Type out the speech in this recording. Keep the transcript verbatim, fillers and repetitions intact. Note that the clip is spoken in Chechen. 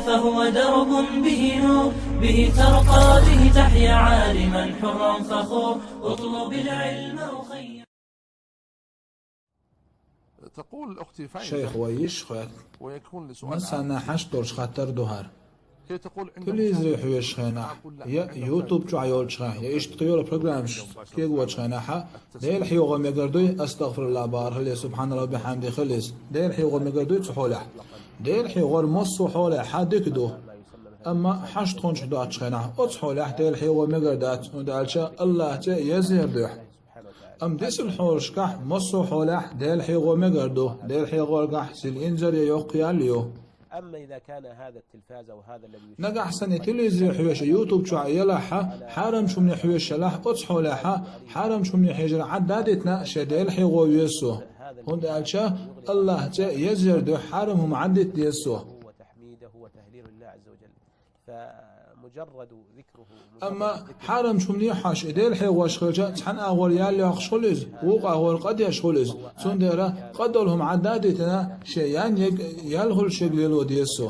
فهو درب به نور، به ترقى، به تحيا عالما حرا فخور. اطلب العلم أخي. تقول أختي فائزة، Шайх, вай йиша хетта. ويكون لسؤال عام. Массанена хьашт долуш хаттар ду хӀара. هي تقول عندها مشاكل. Телевизоре хьоьжучу хенахь, я YouTube чохь йолчу хенахь, я иштта кхин йолу программаш кегочу хенахь, Дела хьехо мегар дуй, астагфируллах бахар хила иза, субханаллах ва бихьамди хила иза. Дела хьехо мегар дуй цу хьолехь. Дела хьехор массо а хьолехь дика ду. Амма хьашт тхуна чу доцучу хенахь, оцу хьолехь Дела хьехо мегар дац, хӀунда аьлча Аллахь цӀе езъяр дуьхьа. Амма дисина хьолашкахь, массо а хьолехь Дела хьехо мегар ду, Дела хьехоргахь сил инзаре йоккха ял ю. أما إذا كان هذا التلفاز أو هذا الذي يشاهد Нагахь санна телевизоре хьоьжуш, YouTube чохь елахь, хьарамчу хӀумане хьоьжуш елахь, оцу хьолехь, хьарамчу хӀумане хьежар Ӏад дитина, шен Дела хьехо веза цо. ХӀунда аьлча Аллахь цӀе езъяр дуьхьа хьарам хӀума Ӏад дита деза цо. وتحميده وتهليله لله عز وجل. فمجرد ذكره، Амма хьарамчу хӀумане хьоьжуш, и Дела хьехош хилча, цхьана агӀор ял йоккхуш хуьлу иза, вукху агӀор къа деш хуьлу иза. Цундела къа долу хӀума Ӏад дитина, шен ян ерг ял хуьлуш ерг лело деза цо.